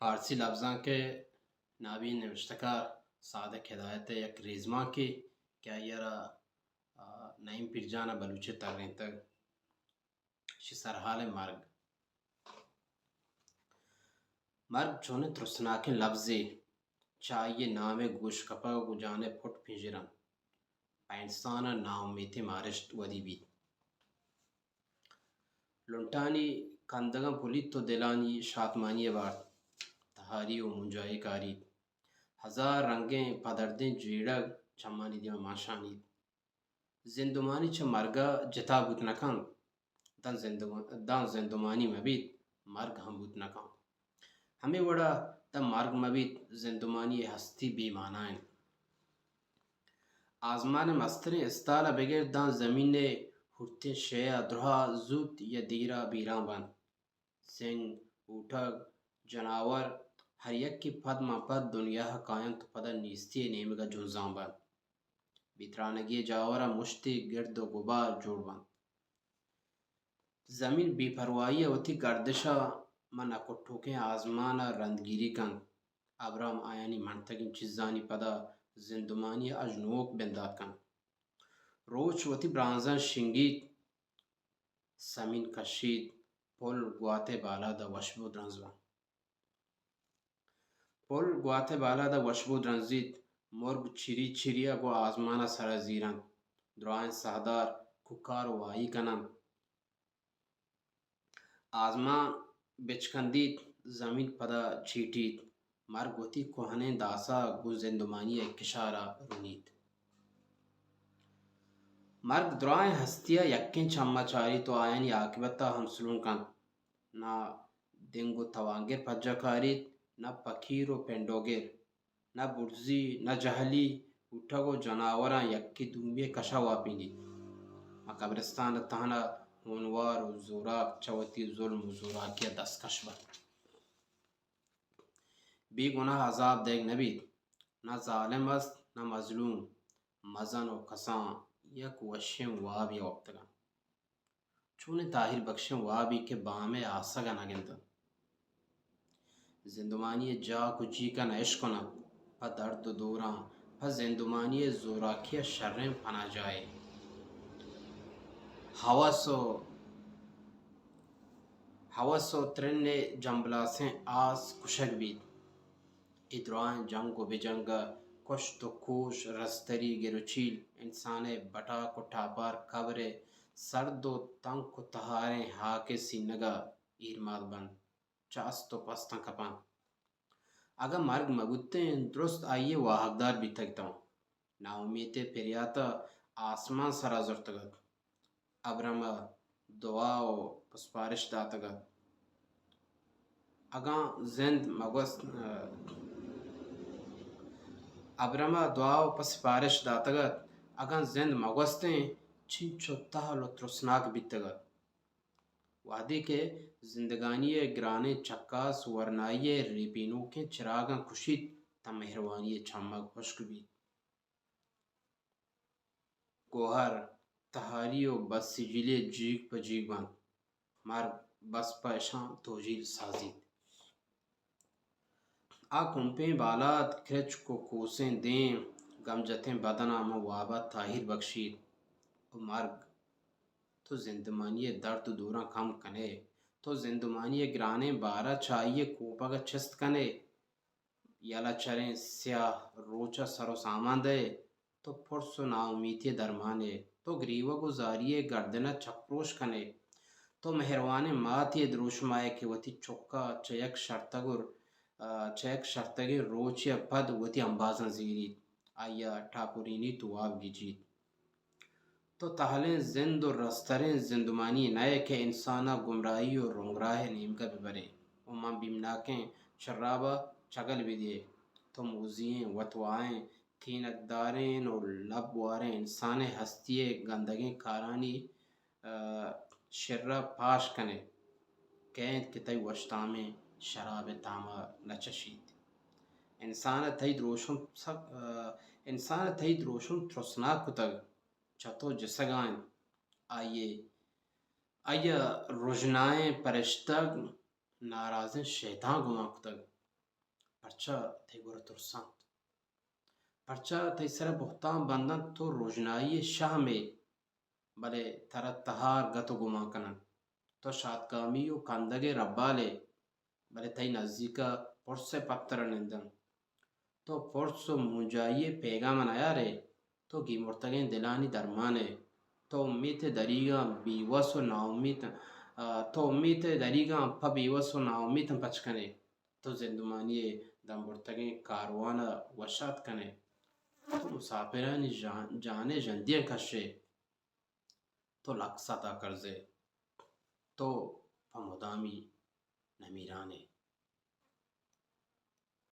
پارسی لبزانک ءِ نابین نبشتہ کار صادق ہدایت ءِ یک ریزمانکے کہ آئی ءَ را، آ، نعیم پیرجان ءَ بلوچی ءَ ترینتگ۔ شی سرحال ءِ مرگ۔ مرگ چونیں ترسناکیں لبزے، چہ آئی ءِ نام ءِ گوش کپگ ءَ گوں جان ءِ پٹ پنجر اَنت۔ پہ انسان ءَ ناامیتیں مارشت ودی بیت۔ لنٹانی کندگاں پلیت ءُ دلانی شاتمانی ءَ بارت۔ تہاری ءُ مونجائی کاریت۔ ہزار رنگیں پدردیں جیڑگ چمانی دیما مانشانیت۔ زندمانی چہ مرگ ءَ جتا بوت نہ کنت، داں زندم-، داں زندمانی مہ بیت، مرگ ہم بوت نہ کنت۔ ہمے وڑ ءَ داں مرگ مہ بیت، زندمانی ءِ ہستی بے مانا اِنت۔ آزمان ءِ مستریں استال ءَ بگر داں زمین ءِ ہورتیں شے ءَ دراہ زوت یا دیر ءَ بیران بنت۔ سنگ، بوٹگ، جناور، ہر یکے پد ماں پد دنیا ءَ کاینت ءُ پدا نیستی ءِ نیمگ ءَ جنزان بنت۔ بے ترانگی ءِ جاور ءَ مشتے گرد ءُ گبار جوڑ بنت۔ زمین بے پرواہی ءَ وتی گردش ءَ ماں نہ کٹوکیں آزمان ءَ رندگیری کنت۔ ابرم آیانی منتگیں چیزانی پدا زندمانی ءَ اژنوک بندات کنت۔ روچ وتی برانزاں شنگیت، سمین کشیت، پل گوات ءِ بالاد ءَ وشبو درنز بنت۔ پل گوات ءِ بالاد ءَ وشبو درنزیت، مرگ چری چری ءَ گوں آزمان ءَ سر ءَ زیرنت، دراہیں ساہدار کوکار ءُ وائی کننت۔ آزمان بچکندیت، زمین پدا چیٹیت، مرگ وتی کوہنیں داس ءَ گوں زندمانی ءِ کشار ءَ رونیت۔ مرگ دراہیں ہستی ءَ یکیں چم ءَ چاریت ءُ آیانی عاقبت ءَ ہمسلون کنت۔ نہ دنگ ءُ توانگر پجہ کاریت، نہ پکیر ءُ پنڈوگر، نہ برزی، نہ جہلی، بوٹگ ءُ جناوراں یکے دومی ءِ کش ءَ واپینیت۔ ماں قبرستان ءَ تہنا ہونوار ءُ زوراک چہ وتی ظلم ءُ زوراکی ءَ دستکش بنت۔ بے گناہ عذاب دئیگ نہ بیت، نہ ظالم است، نہ مظلوم، مزن ءُ کسان یک وشیں وابے ءَ وپتگ اَنت۔ چونیں تاہیر بخشیں وابے کہ بام ءِ آسگ ءَ نہ گندنت۔ زندمانی ءِ جاک ءُ جیک ءَ نہ اشکننت، پہ درد ءُ دوراں، پہ زندمانی ءِ زوراکی ءَ شریں پناہ جاہے۔ ہوس ءُ، ہوس ءُ ترن ءِ جمبلاسیں آس کشگ بیت۔ اے دراہیں جنگ ءُ بجنگ ءَ کشت ءُ کوش، رستری، گر ءُ چیل، انسان ءِ بٹاک ءُ ٹاپار قبر ءِ سرد ءُ تنک ءُ تہاریں ہاک ءِ سینگ ءَ ایرماد بنت، چہ است ءُ پستاں کپنت۔ اگاں مرگ مہ بوتیں، درست آئی ءِ واہگدار بیتگ اتاں۔ ناامیت ءِ پریات ءَ آسمان سر ءَ زرتگ ات۔ ابرم ءَ دعا ءُ پسپارش داتگ ات۔ اگاں زند مگوست، ابرم ءَ دعا ءُ پسپارش داتگ ات، اگاں زند مگوستیں، چنچو تہل ءُ ترسناک بیتگ ات۔ وہدے کہ زندگانی ءِ گرانیں چکاس ورنائی ءِ ریپینوکیں چراگاں کشیت، تاں مہروانی ءِ چمگ ہشک بیت۔ گوہر، تہاری ءُ بد سجیلی ءَ جیگ پہ جیگ بنت۔ مرگ بس پہ اشاں توجیل سازیت۔ آ کمپیں بالاد، کرچک ءُ کوسیں دیم، گمجتیں بدن ءَ ماں واب ءَ تاہیر بخشیت۔ او مرگ، تو زندمانی ءِ درد ءُ دوراں کم کن ئے، تو زندمانی ءِ گرانیں بار ءَ چہ آئی ءِ کوپگ ءَ چست کن ئے، یلہ چریں سیاہ روچ ءَ سر ءُ سامان دئے، تو پرس ءُ ناامیتی ءِ درمان ئے، تو گریوگ ءُ زاری ءِ گردن ءَ چپروش کن ئے، تو مہروانیں ماتے ءِ دروشم ءَ ئے کہ وتی چک ءَ چہ یک شرتگ ءُ، آ، چہ یک شرتگیں روچے ءَ پد وتی امبازاں زیریت، آئی ءَ ٹاپرینیت ءُ واب گیجیت۔ تو تہلیں زند ءُ رستریں زندمانی نہ ئے کہ انسان ءَ گمراہی ءُ رنگراہ ءِ نیمگ ءَ بہ برے ءُ ماں بیمناکیں شراب ءَ چگل بہ دئے۔ تو موذییں، وتواہیں، تینگداریں ءُ لب واریں انسان ءِ ہستی ءِ گندگیں کارانی، آ، شر ءَ پاش کن ئے۔ کئے اِنت کہ تئی وشتامیں شراب ءِ تام ءَ نہ چشیت؟ انسان ءَ تئی دروشم سک، آ، انسان ءَ تئی دروشم ترسناک کتگ۔ چہ تو جسگ ءَ اِنت۔ آئی ءَ، آئی ءَ رژنائیں پرشتگ نارازیں شیطان گمان کتگ۔ پرچا تئی گورا ترس انت؟ پرچا تئی سرا بہتام بندنت؟ تو روژنائی ءِ شہمے، بلے ترا تہار گت ءُ گمان کننت۔ تو شاتکامی ءُ کندگ ءِ ربالے، بلے تئی نزیک ءَ پرس ءِ پتر ءَ نندنت۔ تو پرس ءُ مونجائی ءِ پیگام ءَ نیارئے۔ تو گیمرتگیں دلانی درمان ئے۔ تو امیت ءِ دریگاں بے وس ءُ ناامیت، آ، تو امیت ءِ دریگاں پہ بے وس ءُ ناامیتاں پچ کنئے۔ تو زندمانی ءِ دمبرتگیں کاروان ءَ وشات کنئے۔ تو مساپرانی جان، جان ءِ ژندیاں کشئے۔ تو لک ستا کرزئے۔ تو پہ مدامی نمیران ئے۔